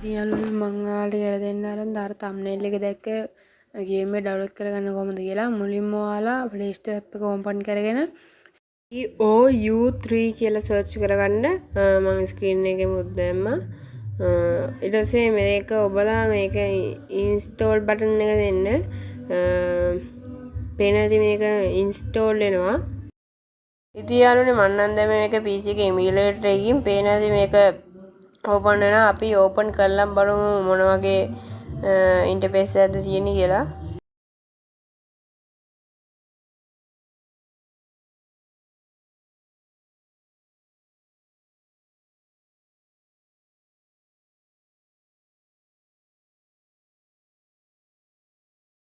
ඉතින් යාළුවනේ, මං ඔයාලට කියලා දෙන්න අරන් අර තම්නේල් එක දැක්ක ගේම් එක ඩවුන්ලෝඩ් කරගන්න කොහොමද කියලා. මුලින්ම ඔයාලා Play Store app එක ඕපන් කරගෙන EOU3 කියලා සර්ච් කරගන්න. මං ස්ක්‍රීන් එකේ මුත් දැම්මා. ඊට පස්සේ මේක ඔබලා මේක ඉන්ස්ටෝල් බටන් එක දෙන්න. පේන ඇති මේක ඉන්ස්ටෝල් වෙනවා. ඉතින් යාළුවනේ, මං නම් දැන් මේක PC එකේ එමියුලේටර් එකකින් පේන ඇති මේක ඕපන් වෙනවා. අපි ඕපන් කරලම් බලමු මොන වගේ ඉන්ටර්ෆේස් එකක්ද තියෙන්නේ කියලා.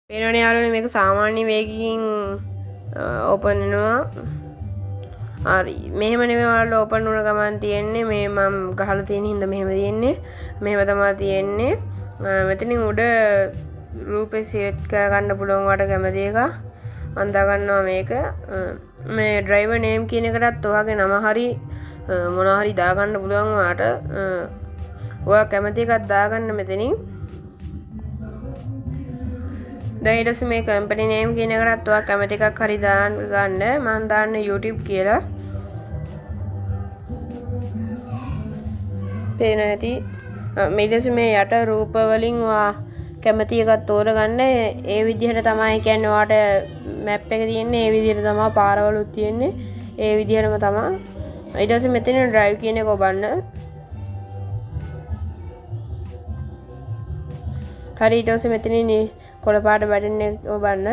පේනවනේ යාළුවනේ, මේක සාමාන්‍ය වේගකින් ඕපන් වෙනවා. හරි, මෙහෙම නෙමෙයි ඔයාලට ඕපන් වුණ ගමන් තියෙන්නේ. මේ මම ගහලා තියෙන හින්දා මෙහෙම තියෙන්නේ. මෙහෙම තමයි තියෙන්නේ. මෙතනින් උඩ රූපේ සිලෙක්ට් කරගන්න පුළුවන් ඔයාලට කැමති එක. මම දාගන්නවා මේක. මේ ඩ්‍රයිවර් නේම් කියන එකටත් ඔයාගේ නම හරි මොනවා හරි දාගන්න පුළුවන් ඔයාට. ඔයා කැමති එකක් දාගන්න මෙතනින්. දැන් ඊට පස්සේ මේ කම්පැනි නේම් කියන එකටත් ඔයා කැමති එකක් හරි දාන්න ගන්න. මං දාන්න YouTube කියලා. පේන ඇති. ඊට පස්සේ මේ යට රූප වලින් ඔයා කැමති එකක් තෝරගන්න. ඒ විදිහට තමයි, කියන්නේ ඔයාට මැප් එක තියෙන්නේ ඒ විදිහට තමයි, පාරවලුත් තියෙන්නේ ඒ විදිහටම තමයි. ඊට පස්සේ මෙතන ඩ්‍රයිව් කියන එක ඔබන්න. හරි, ඊට පස්සේ මෙතනින් කොළ පාට බටන් එක ඔබන්න.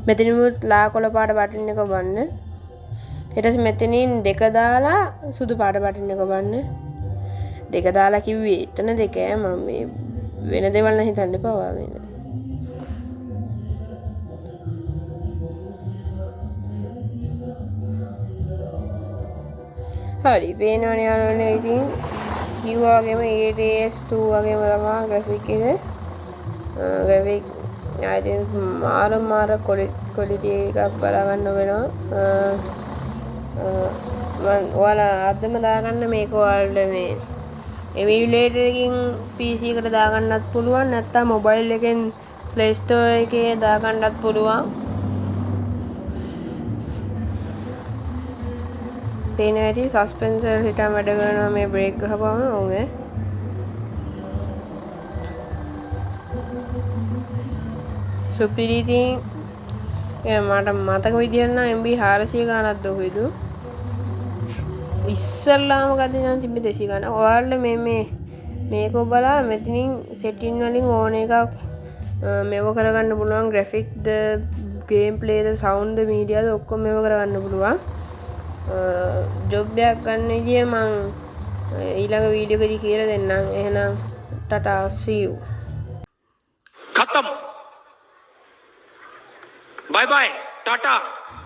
මෙතනිමුත් ලා කොළ පාට බටන් එක ඔබන්න. ඊට පස්සේ මෙතනින් දෙක දාලා සුදු පාට බටන් එක ඔබන්න. දෙක දාලා කිව්වේ එතන දෙක ඈ, මම මේ වෙන දේවල් නම් හිතන්න එපා ඔයා මේ. හරි, පේනවනේ යාළුවනේ. ඉතින් කිව්වා වගේම ETS 2 වගේම තමයි ග්‍රැෆික් එක. ග්‍රැෆික් ආයෙත් මාර මාර ක්වොලිටි එකක් බලා ගන්න වෙනවා. මං ඔයාලා අදම දාගන්න මේක. ඔයාලට මේ එමියුලේටර් එකකින් PC එකට දාගන්නත් පුළුවන්, නැත්නම් මොබයිල් එකෙන් Play Store එකේ දාගන්නත් පුළුවන්. පේනවා ඇති සස්පෙන්සර් හිටන් වැඩ කරනවා මේ බ්‍රේක් ගහපුවම. ඔව් ඈ, සුපිරි. ඉතින් මට මතක විදිහට නම් MB 400 ගාණක්ද කොහෙද ඉස්සල්ලාම ගද්දි නම් තිබ්බේ 200 ගාණක්. ඔයාලට මේ මේ මේක ඔබලා මෙතනින් සෙටින් වලින් ඕන එකක් මෙව කරගන්න පුළුවන්. ග්‍රැෆික්ද, ගේම් ප්ලේද, සවුන්ඩ්ද, මීඩියාද ඔක්කොම මෙව කරගන්න පුළුවන්. ජොබ් එකක් ගන්න විදිය මං ඊළඟ වීඩියෝ එකදී කියලා දෙන්නම්. එහෙනම් ටටා, see you. खत्म, bye bye, tata,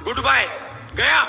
goodbye, गया।